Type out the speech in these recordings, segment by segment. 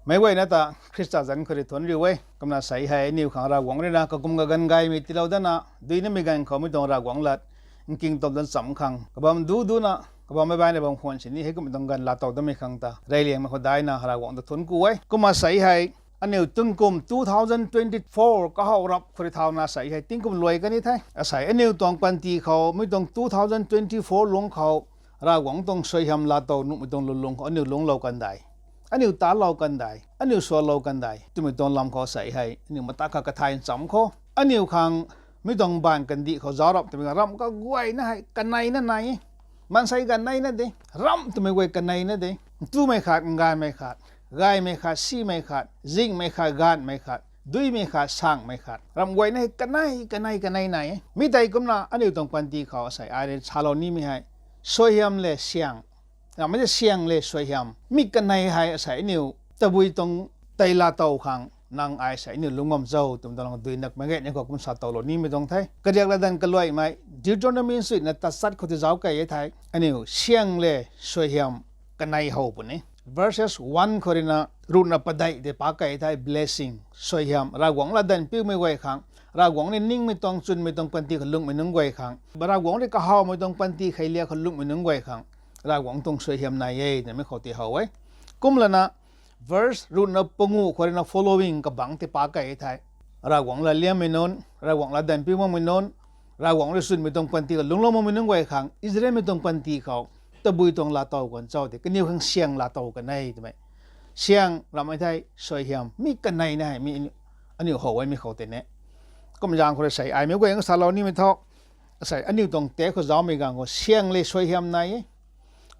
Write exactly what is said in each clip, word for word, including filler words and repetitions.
Meic guayna ta Khrista zanc khou rui thuanc riu e. Kumna sei hei aniu khang Ravguangc rui na kakum kaganv gaymei tiilou dana, duinamei ganv khou mi tuang Ravguangc lat nking tom dan cham khang kabam du duna, kabam mei baina bam khwan sini hei kum tuang ganv laa tow damei khang ta reyliangmei khou daina Ravguangc ta thuanc ku e. Kumna sei hei aniu tingkum two thousand twenty-four kahaw rap khou rui thauna sei hei tingkum luai kan ni the. Asei aniu tuang panty khou mi tuang two thousand twenty-four lungc khou Ravguangc tuang suaihiam laa tow nuhmei tuang lulung khou aniu lungclou kan dai, aniu talou kan dai, aniu sualou kan dai twmei tuang lam khou sei hei aniu mata kha kathay ncham khou aniu khang mi tuang baanv kandih khou zauc rap twmei khang ramh kaguayna hei kanei na nai e. Maansei ganv nei na de, ramh twmei guay kanei na de. Ntumei khat, ngaymei khat, gaymei khat, simei khat, zingmei khat, gaanhmei khat, duimei khat, sangmei khat, ramh guayna hei kanei kanei kanei nai e. Mi tei kumna aniu tuang panty khou asei ai rui salou nimei hei suaihiam le syang, ramhmei te syang le suaihiam mi kanei hei asei aniu tabui tuang tei laa tow khang nang ai sei aniu lungc bam cho twmei tuang duinakmei gayna khou kum sa towlou nimei tuang the. Kariak latdanv kaluaimei Deuteronomy suina tachat khou tei zauc kei e the. Aniu syang le suaihiam kanei how puni. Verses one khou rui na ruhna padeih tei pak kei the, blessing, suaihiam, Ravguangc latdanv piumei guay khang, Ravguangc rui ningmei tuang chwnmei tuang panty khou lunghmei nunc guay khang, Ravguangc rui kahawmei tuang panty kheilia khou lunghmei nunc guay khang Ravguangc tuang suaihiam nai e twmei khou tei how e. Kumlana verse ruhna panguh khou rui na following kabangc tei pak kei the. Ravguangc latliammei nunc, Ravguangc latdanv piu makmei nunc, Ravguangc rui chwnmei tuang panty khou lungclou makmei nunc guay khang Israelmei tuang panty khou tabui tuang laa tow kan cho tei kaniw khang syang laa tow kan e twmei. Syang ramhmei thei suaihiam mi kanei na hei mi aniu how e mi khou tei ne. Kum zaeng khou rui sei ai meic guay khang salou nimei thu, asei aniu tuang text khou zaucmei ganv khou syang le suaihiam nai e.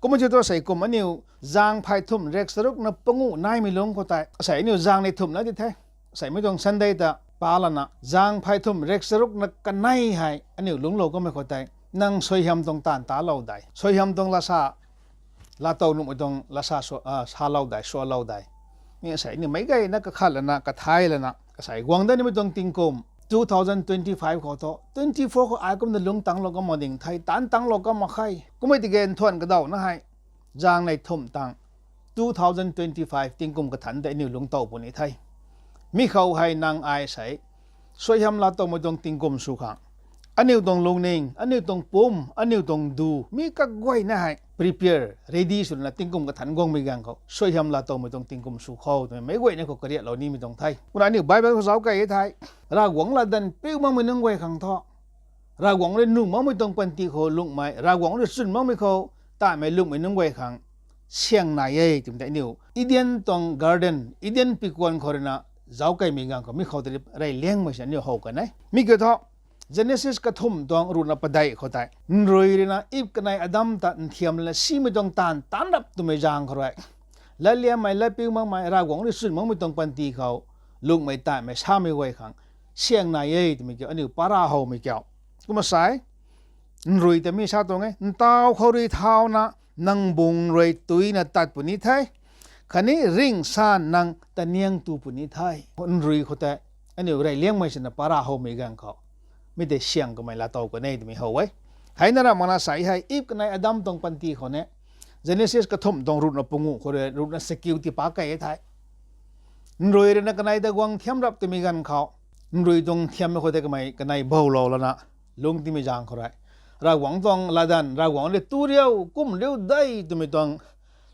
Kumna ti thu sei kum aniu zaeng phey thumh rek charukna panguh naimei lungc khou tei asei aniu zaeng ni thumh na di the. Asei mi tuang Sunday ta pa lana zaeng phey thumh rek charukna kanei hei aniu lungclou kamei khou tei nang suaihiam tuang taanv talou dai, suaihiam tuang lasa, laa tow nuhmei tuang lasa salou dai, sualou dai. Mi asei aniu meic guayna kakhat lana kathay lana asei guang dat nimei tuang tingkum two thousand twenty-five khou thu twenty-four khou ai kumna lungc tanglou kam mak ding the, taanv tanglou kam mak khe. Kummei tiki nthuan kadawna hei zaeng ni thumh tang two thousand twenty-five tingkum kathanc tei aniu lungc tow puni the. Mi khou hei nang ai sei suaihiam laa towmei tuang tingkum sw khang aniu tuang lungning, aniu tuang pumc, aniu tuang du mi kaguayna hei prepare, ready swna tingkum kathanc guangmei ganv khou suaihiam laa towmei tuang tingkum sw khou twmei meic guayna khou kariaklou nimei tuang the. Kumna aniu Bible khou zauc kei e the. Ravguangc latdanv piu makmei nunc guay khang thu, Ravguangc rui nuh makmei tuang panty khou lunghmei, Ravguangc rui chwn makmei khou taimei lunghmei nunc guay khang syang nai e twmei tei aniu Eden tuang garden, Eden pikuan khou rui na zauc keymei ganv khou mi khou tei reyliangmei si aniu how kan e. Mi kiu thu Genesis kathumh tuang ruhna padeih khou tei nrui rui na Eve kanei Adam ta nthiam lana simei tuang taanv taanc rap twmei zaeng khou rui latliammei, latpiu makmei, Ravguangc rui chwn makmei tuang panty khou lunghmei, taimei, samei guay khang syang nai e twmei kiu aniu para howmei kiu. Kumna sei nrui ta mi sa tuang e, ntaw khou rui thauna nang bung rui tuina tat puni the, khatni ringsan nang taniang tu puni the. Nrui khou tei aniu reyliangmei sina para howmei ganv khou mi tei syang kamei laa tow kan e twmei how e. Heina ramh makna sei hei Eve kanei Adam tuang panty khou ne, Genesis kathumh tuang ruhna panguh khou rui ruhna chakiu ti pak kei e the. Nrui rui na kanei ta guang thiam rap twmei ganv khou, nrui tuang thiammei khou tei kamei kanei bowlou lana lungc timei zaeng khou rui Ravguangc tuang latdanv, Ravguangc rui tu riu, kum riu de twmei tuang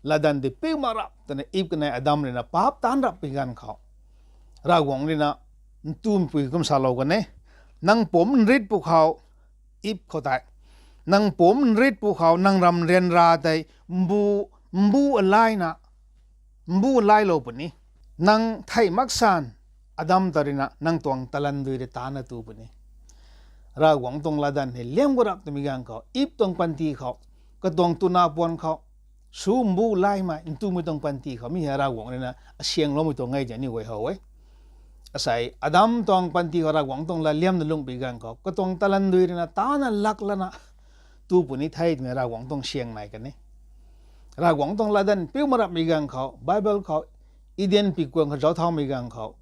latdanv tei piu mak rap twna Eve kanei Adam rui na paap taanc rap pui ganv khou Ravguangc rui na ntumpui kum salou kan e, nang pumc nrit pwkhou, Eve khou tei, nang pumc nrit pwkhou nang ram ryanra tei mbu, mbu alaina, mbu alailou puni. Nang thei maksan Adam ta rui na nang tuang talan dui rui tana tu puni. Ravguangc tuang latdanv hei liam gu rap twmei ganv khou Eve tuang panty khou, katuang tuna puan khou, su mbu alaimei ntumei tuang panty khou mi hei Ravguangc rui na asyangloumei tuang e tei aniu guay how e. Asei Adam tuang panty khou Ravguangc tuang latliamna lungh pui ganv khou katuang talan dui rui na tana lak lana tu puni the twmei Ravguangc tuang syang nai kan e. Ravguangc tuang latdanv piu mak rapmei ganv khou, Bible khou, Eden pikuan khou zauc thaumei ganv khou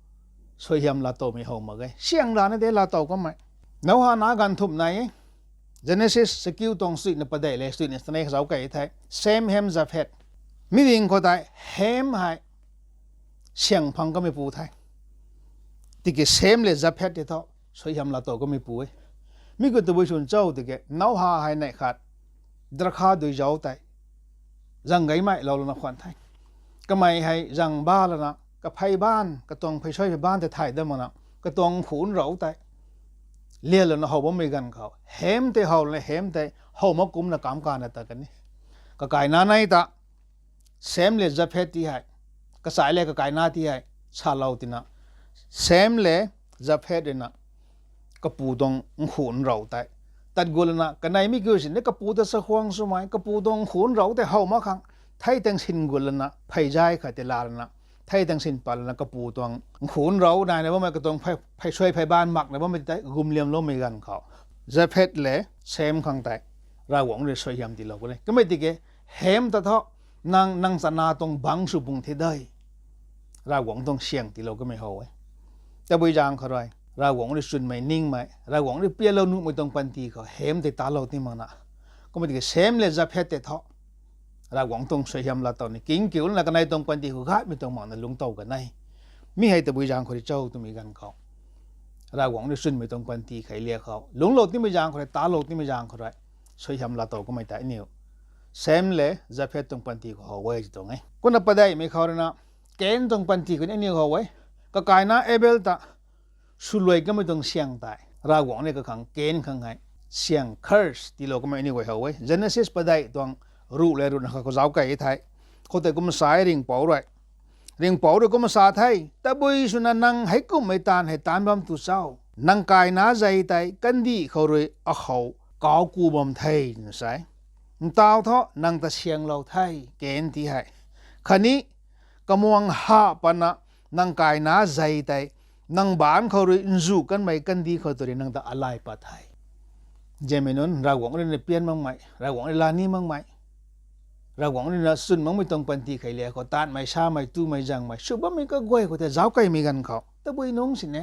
suaihiam laa towmei how mak e. Syang lana de laa tow kammei. Noah nac ganv thumh nai e. Genesis chakiu tuang suina padeih le suina sanei khou zauc kei the. Shem, Ham, Japheth. Mi ding khou tei Ham hei Syang phang kamei pu the. Tiki Shem le Japheth tei thu suaihiam laatow kamei pu e. Mi khou tabui swn cho tiki, nowha hei neih khat drakha dui zauc tei zang gaymei lou lana khwan the. Kamei hei zang ba lana, kaphey baanv, katuang pheysuai phey baanv tei thay dat makna, katuang khunc rauc tei lian lana how bammei ganv khou, Hem tei how lana, Hem tei how mak kumcna kamv kana ta kan e. Kakaina nei ta, Shem le Japheth ti hei, kachai le kakaina ti hei salou tina, Shem le Japheth ruina kapu tuang nkhunc rauc tei tat gut lana, kanei mi kiu sini kapu ta chakhwang swmei, kapu tuang nkhunc rauc tei how mak khang, thei tang sin gut lana, pheyzay khat tei la lana, thei tang sin pat lana, kapu tuang nkhunc rauc naina bammei, katuang phey, pheysuai phey baanv makna bammei tei gumliamloumei ganv khou, Japheth le Shem khang tei Ravguangc rui suaihiam tiilou kan e. Kamei tiki, Hem ta thu, nang, nang chana tuang bangc sw pung the de. Ravguangc tuang syang tiilou kamei how e. Tabui zaeng khou rui, Ravguangc rui chwnmei ningmei, Ravguangc rui pianlou nuhmei tuang panty khou Hem tei talou ti makna, kumna tiki Shem le Japheth tei thu Ravguangc tuang suaihiam laatow ni kingkiu lana, kanei tuang panty khou gatmei tuang makna lungctow kan e. Mi hei tabui zaeng khou rui cho twmei ganv khou, Ravguangc rui chwnmei tuang panty khei liak khou lungclou timei zaeng khou rui, talou timei zaeng khou rui, suaihiam laatow kamei tei aniu Shem le Japheth tuang panty khou how e ti tuang e. Kumna padeihmei khou ruina, Kain tuang panty khou ni aniu how e. Kakaina Abel ta swluai kamei tuang syang tei Ravguangc rui kakhang Kain khang hei syang curse tiilou kamei aniu guay how e. Genesis padeih tuang ruh le ruhna khat khou zauc key the. Khoutei kumna sa e Ringhpouc rui. Ringhpouc rui kumna sa the, tabui swna nang heikumhmei taanv hei taanc bam tu cho? Nang kaina zei tei kandih khou rui akhou kauc ku bam the, twna sa e. Ntaw thu nang ta syanglou the, Kain ti hei. Khatni kamuang ha patna nang kaina zei tei nang baanc khou rui nzu kanmei kandih khou tu rui nang ta alay pat the. Nzianmei nunc, Ravguangc rui na pian makmei, Ravguangc rui laa ni makmei, Ravguangc rui na chwn makmei tuang panty khei liak khou taanmei, samei, tumei, zangmei sw bammei kaguay khou tei zauc keymei ganv khou, tabui nungc sini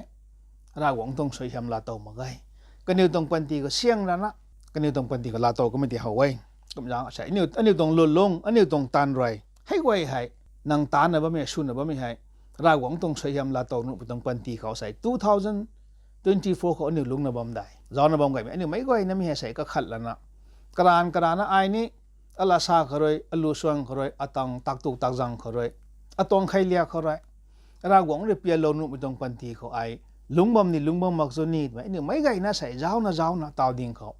Ravguangc tuang suaihiam laatow mak ge. Kaniw tuang panty khou syang rana, kaniw tuang panty khou laatow kamei ti how e. Kumzaeng sei aniu, aniu tuang lwnlung, aniu tuang taanv rui, hei guay hei, nang taancna bammei, swna bammei hei, Ravguangc tuang suaihiam laatow nuhmei tuang panty khou sei two thousand twenty-four khou aniu lungcna bam dei. Zaucna bam gaymei aniu meic guayna mi hei sei kakhat lana, karaanv karaanv na ai ni, alasa khou rui, alu suang khou rui, atuang taktuk takzang khou rui, atuang khei liak khou rui, Ravguangc rui pianlou nuhmei tuang panty khou ai lungc bam ni lungc bam mak cho ni twmei aniu meic guayna sei zaucna zaucna taw ding khou,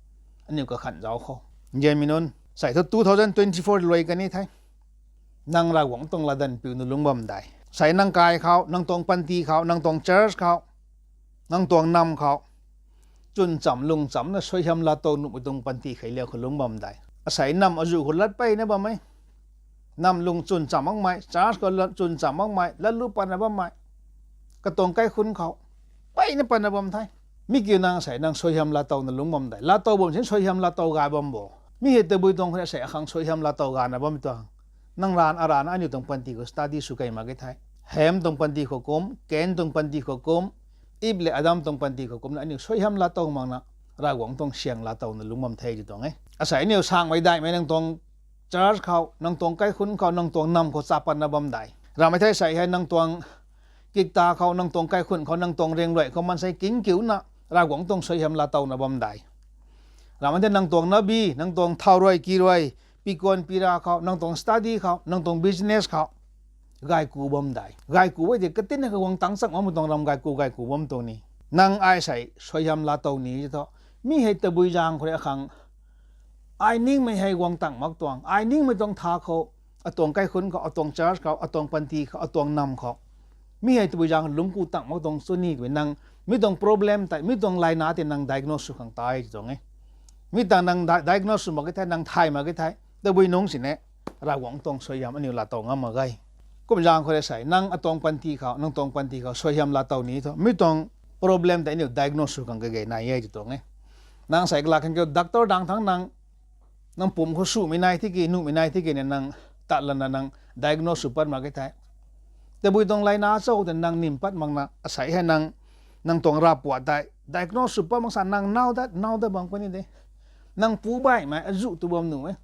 aniu kakhan zauc khou, nzianmei nunc, sei thu two thousand twenty-four luai kan ni the. Nang Ravguangc tuang latdanv piuna lungc bam dei. Sei nang kai khou, nang tuang panty khou, nang tuang church khou, nang tuang nam khou chwn cham lung chamna suaihiam laatow nuhmei tuang panty khei liak khou lungc bam dei. Asei nam azuh khou lat peyna bam e. Nam lung chwn cham makmei, church khou lat chwn cham makmei, latlu patna bammei, katuang kaikhunc khou peyna patna bam the. Mi kiu nang sei nang suaihiam laatowna lungc bam dei. Laatow bam sin suaihiam laatow gay bam bo. Mi hei tabui tuang khou sei akhang suaihiam laatow gayna bam tuang. Nang rana arana aniu tuang panty khou study sw key mak ge the. Ham tuang panty khou kum, Kain tuang panty khou kum, Eve le Adam tuang panty khou kumna aniu suaihiam laatow makna, Ravguangc tuang syang laatowna lungc bam the ti tuang e. Asei aniu sangmei daihmei nang tuang church khou, nang tuang kaikhunc khou, nang tuang nam khou chapatna bam dei. Ramei the sei hei nang tuang kikta khou, nang tuang kaikhunc khou, nang tuang ringruai khou maansei kingkiuna Ravguangc tuang suaihiam laatowna bam dei. Ramei the nang tuang nabi, nang tuang thau rui, ki rui, pikuan pira khou, nang tuang study khou, nang tuang business khou gayku bam dei. Gayku e tei katinna kaguang tangc chak makmei tuang ram gayku gayku bam tuang ni. Nang ai sei suaihiam laatow ni thu, mi hei tabui zaeng khou rui akhang ai ningmei hei guang tang mak tuang, ai ningmei tuang tha khou, atuang kaikhunc khou, atuang church khou, atuang panty khou, atuang nam khou, mi hei tabui zaeng lungc ku tang mak tuang cho ni twmei nang, mi tuang problem tei, mi tuang layna tei nang diagnose sw khang tei ti tuang e. Mi tang nang di-, diagnose sw mak ge the, nang thay mak ge the, tabui nungc sini Ravguangc tuang suaihiam aniu laatow ngam mak ge. Kum zaeng khou rui sei nang atuang panty khou, nang tuang panty khou suaihiam laatow ni thu, mi tuang problem tei aniu diagnose sw khang kage nai e ti tuang e. Nang sei kalak khang kiu doctor dang thangc nang, nang pumc khou swmei nai tiki, nuhmei nai tiki ni nang tat lana nang diagnose sw pat mak ge the. Tabui tuang layna cho twna nang nim pat makna, asei hei nang, nang tuang ravpuat tei diagnose sw pat mak sa nang nau dat, nau dat bam kani de. Nang pu baihmei azuh tu bam nuh e.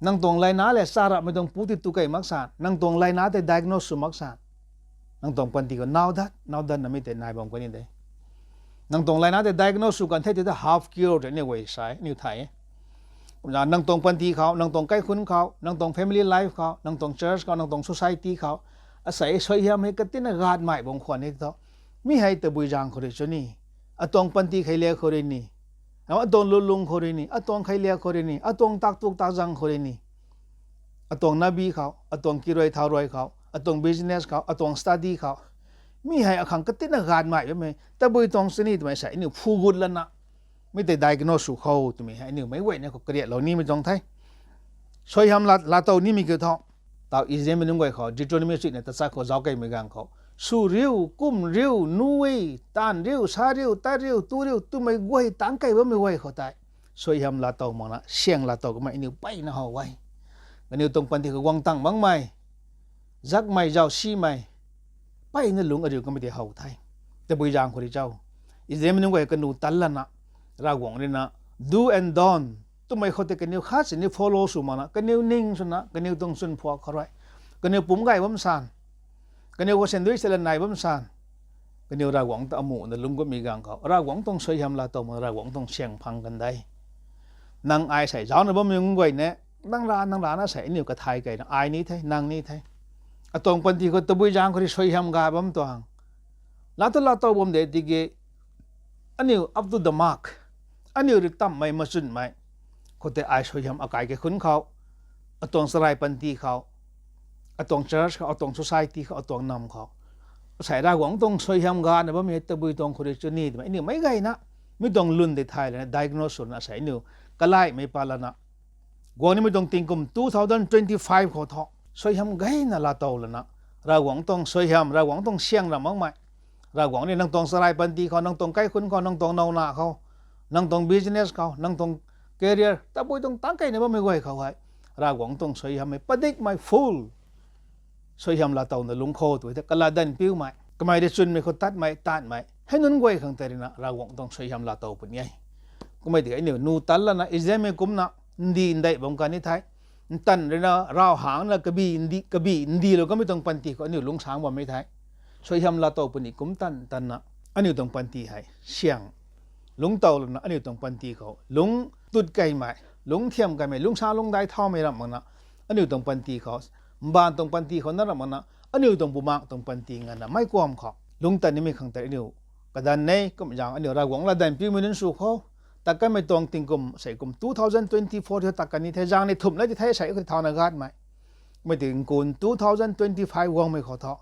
Nang tuang layna le charapmei tuang pu ti tu key mak sa, nang tuang layna tei diagnose sw mak sa. Nang tuang panty khou now that, now that na mi tei nai bam kani de. Nang tuang layna tei diagnose sw kan the tei ta half cure tei aniu guay sa e, aniu thay e. Kumna nang tuang panty khou, nang tuang kaikhunc khou, nang tuang family life khou, nang tuang church khou, nang tuang society khou, asei suaihiam hei katina gatmei bam khwan e tho. Mi hei tabui zaeng khou rui cho ni. Atuang panty kheiliak khou rui ni, atuang lulung khou rui ni, atuang kheiliak khou rui ni, atuang taktuk takzang khou rui ni, atuang nabi khou, atuang kirui thau rui khou, atuang business khou, atuang study khou, mi hei akhang katina gatmei bammei tabui tuang sini twmei sa aniu phu gut lana, mi tei diagnose sw khou twmei hei aniu meic guayna khou kariatlou nimei tuang the. Suaihiam la, laatow nimei kiu tho. Tau Israelmei nunc guay khou Deuteronomy chuina tachat khou zauc keymei ganv khou, sw riu, kum riu, nu e, taanv riu, sa riu, tat riu, tu riu twmei guay tangc key bammei guay khou tei suaihiam laatow makna syang laatow kamei aniu mpeyna how e. Kaniw tuang panty khou guang tang makmei, zakmei, zauc simei, mpeyna lungc ariu kamei tei how the. Tabui zaeng khou rui cho, Israelmei nunc guay kanu tan lana, Ravguangc rui na do and don't twmei khou tei kaniw khat sini follow sw makna, kaniw ning swna, kaniw tuang chwn phuak khou rui, kaniw pumc gay bam san, kaniw khou sandui sala nai bam san, kaniw Ravguangc ta amuhna lungc gutmei ganv khou Ravguangc tuang suaihiam laatow makna Ravguangc tuang syang phang kan de. Nang ai sei zaucna bammei nunc guay ne, nang ra, nang rana sei aniu kathay keyna ai ni the, nang ni the. Atuang panty khou tabui zaeng khou rui suaihiam ga bam tuang, laa tu laatow bam de tiki, aniu up to the mark, aniu rui tamhmei machunmei khou tei ai suaihiam akai kaikhunc khou, atuang charai panty khou, atuang church khou, atuang society khou, atuang nam khou, asei Ravguangc tuang suaihiam gana bammei tabui tuang khou rui cho ni twmei aniu meic guayna mi tuang lwn tei thay lana diagnose swna asei aniu kalaimei pat lana, guang nimei tuang tingkum two thousand twenty-five khou thu suaihiam gayna laatow lana, Ravguangc tuang suaihiam, Ravguangc tuang syang ram makmei, Ravguangc rui nang tuang charai panty khou, nang tuang kaikhunc khou, nang tuang nowna khou, nang tuang business khou, nang tuang career, tabui tuang tangc keyna bammei guay khou hei Ravguangc tuang suaihiammei padikmei full suaihiam laatowna lungc khou twmei ta kalatdanv piumei, kamei rui chwnmei khou tatmei, taanmei hei nunc guay khang tei rui na Ravguangc tuang suaihiam laatow puni e. Kummei tiki aniu nu tan lana Israelmei kumcna ndih ndeih bam kan ni the. Ntanv rui na rav hangna kabi ndi, kabi ndilou kamei tuang panty khou aniu lungcsang bammei the. Suaihiam laatow puni kum tan tanna aniu tuang panty hei syang lungctow lana aniu tuang panty khou lungc tut keymei, lungc thiam keymei, lungcsa lungcdai thaumei ramh makna, aniu tuang panty khou, mbaanv tuang panty khou na ramh makna, aniu tuang bumaengh tuang panty nganvna meic kuam khou lungc tan nimei khang tei aniu kadanv e. Kum zaeng aniu Ravguangc latdanv piumei nunc sw khou, tat kanmei tuang tingkum sei kum two thousand twenty-four tei tat kan ni the, zaeng ni thumh la ti the, sei khou thauna gatmei. Kummei tiki nkun two thousand twenty-five guangmei khou thu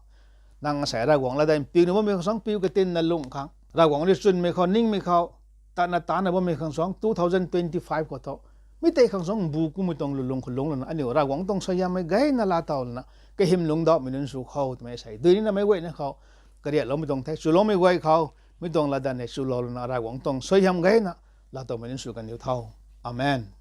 nang asei Ravguangc latdanv piuna bammei khang suang piu katinna lungh khang, Ravguangc rui chwnmei khou, ningmei khou, tatna taanna bammei khang suang two thousand twenty-five khou thu mi tei khang suang mbu kummei tuang lulung khou lungc lana aniu Ravguangc tuang suaihiammei gayna laatow lana kahym lungcdauhmei nunc sw khou twmei sei dui nina meic guayna khou kariatloumei tuang the. Chuloumei guay khou mi tuang latdanv hei chulou lana Ravguangc tuang suaihiam gayna laatowmei nunc sw kan diu tho. Amen.